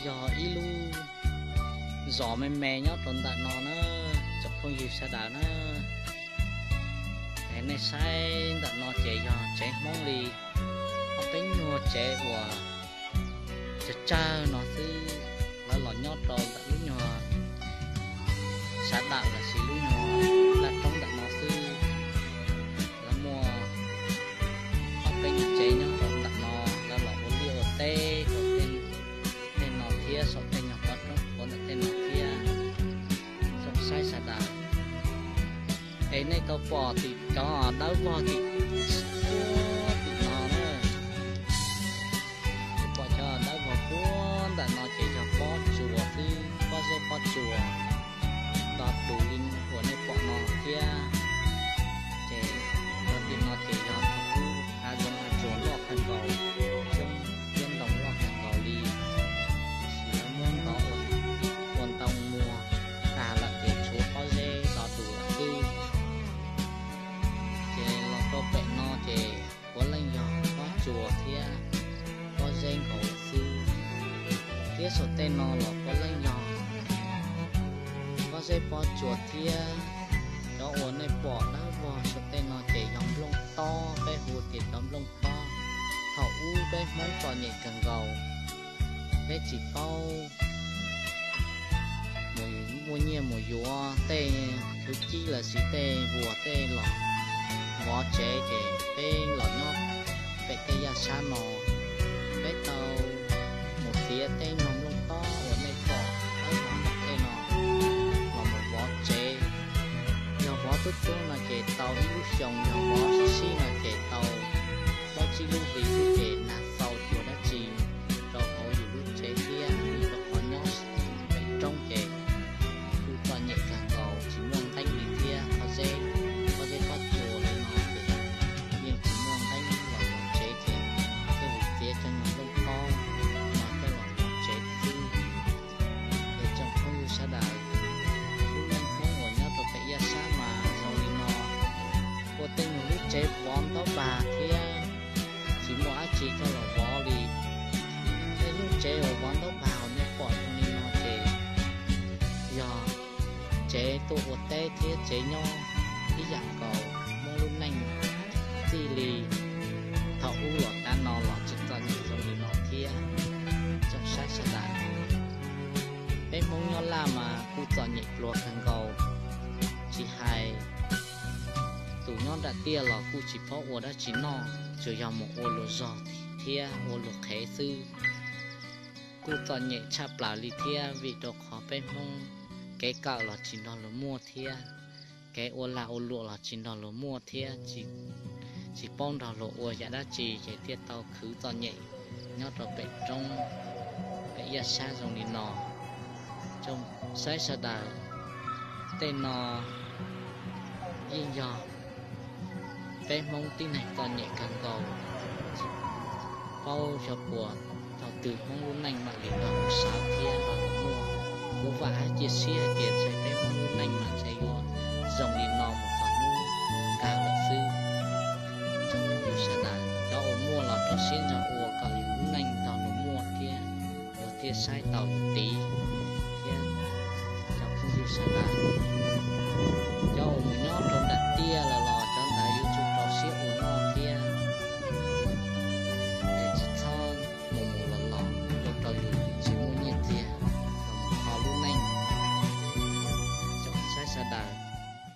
Yog ib lub zos me me nyob rau ntawm no na, tsoom phooj ywg sawv daws na. Es nej saib ntawm no ces yog tsev Hmoob li ob peb nyuag tsev uas tsawg tsawg no xwb. Lawv los nyob rau ntawm lub nyuag sab dawm lossis lub nyuag laj roob ntawm no xwb. Lawv muaj ob peb nyuag tsev nyob rau ntawm no, lawv los ua liaj ua teb ua tej no thiab, saum tej nyuag pob roob qhuav ntawm tej no thiab. Tsoom saib sawv daws, es nej tau pom tim cov dawb vog tim puag tim no na. Pom cov dawb vog puag ntawm no ces yog pob tsuas xwb, pob zeb pob tsuas nto dus li uas nej pom no thiab. Ces yog tim no ces yog thaum ub hav zoov hav tsuag loj kawg nkaus, xyoob thiab ntoo loj kawg nkaus li. Tab sis lawv muab ntov ua ntoo muag tag lawm ces tshuav pob zeb nto dus lawm xwb. Ces los rau pem no ces puav leej yog pob tsuas thiab pob zeb nkaus lawm xwb. Thiab saum tej no los puav leej yog pob zeb pob tsuas thiab. Cov uas nej pom dawb vog saum tej no ces yog nplooj tob, peb hu tias cov nplooj tob. Thaum ub peb Hmoob txom nyem kawg nkaus, peb tsis paub mus muaj nyiaj mus yuav tej khwv kib lossis tej vuas tej los vov tsev, ces peb los nyob pem tej yaj sab no, peb tau mus tiav tej nyuag nplooj tob uas nej pom dawb vog ntawm tej no los mus vov tsev. Yog vov tub tub no ces tau ib lub xyoos, yog vov sib sib no ces tau plaub tsib lub hlis xwb ces nag txaus cuag dab tsi rau hauv yus lub tsev thiab. Rau qhov nyob pem roob ces kuj txom nyem kawg nkaus, tsis muaj nqeeb li thiab. Pob zeb, pob zeb pob tsuas li no ces yeej tsis muaj nqeeb los vov tsev ces thiaj li txiav cov nyuag nplooj tob no coj los vov tsev xwb. Ces tsoom phooj ywg sawv daws, lub neej Hmoob uas nyob rau pem yaj sab mas zoo li no, ua tej nyuag lub tsev vov ntaub pag thiab tsis muaj dab tsi coj los vov li. Tej lub tsev uas vov ntaub pag uas nej pom zoo li no ces yog tsev tuaj ua teb thiab tsev nyob ib yam nkaus. Hmoob lub neej txij li thaum ub los tav no los tseem txom nyem zoo li no thiab. Tsoom saib sawv daws, peb Hmoob nyob Laj mas kuj txom nyem pluag kawg nkaus, tsis hais tus nyob nram tiaj los kuj tsis paub ua dab tsi noj, tsuas yog mus ua luag zog thiab ua luag qhev xwb. Kuj txom nyem tshaj plaws li thiab, vim rau qhov peb Hmoob kev kawm los tsis nrog luag muaj thiab, kev ua lag ua luam los tsis nrog luag muaj thiab, tsis paub nrog luag ua yam dab tsi ces thiaj tau khwv txom nyem nyob rau pem roob pem yaj sab zoo li no. Tsoom saib sawv daws, tej no yeej yog peb Hmoob tib neeg txom nyem kawg nkaus, tsis paub xyov puas thaum twg Hmoob lub neej mam li nrog luag sawv thiab nrog luag muaj. Kuv vam thiab cia siab hais tias ntshe peb Hmoob lub neej mas ntshe yuav zoo li no mus txog hnub kawg lawm xwb. Tsoom phooj ywg sawv daws, cov uas muaj los rau siab ntso ua kom yus lub neej nrog luag muaj thiab luag thiaj saib taus yus tid.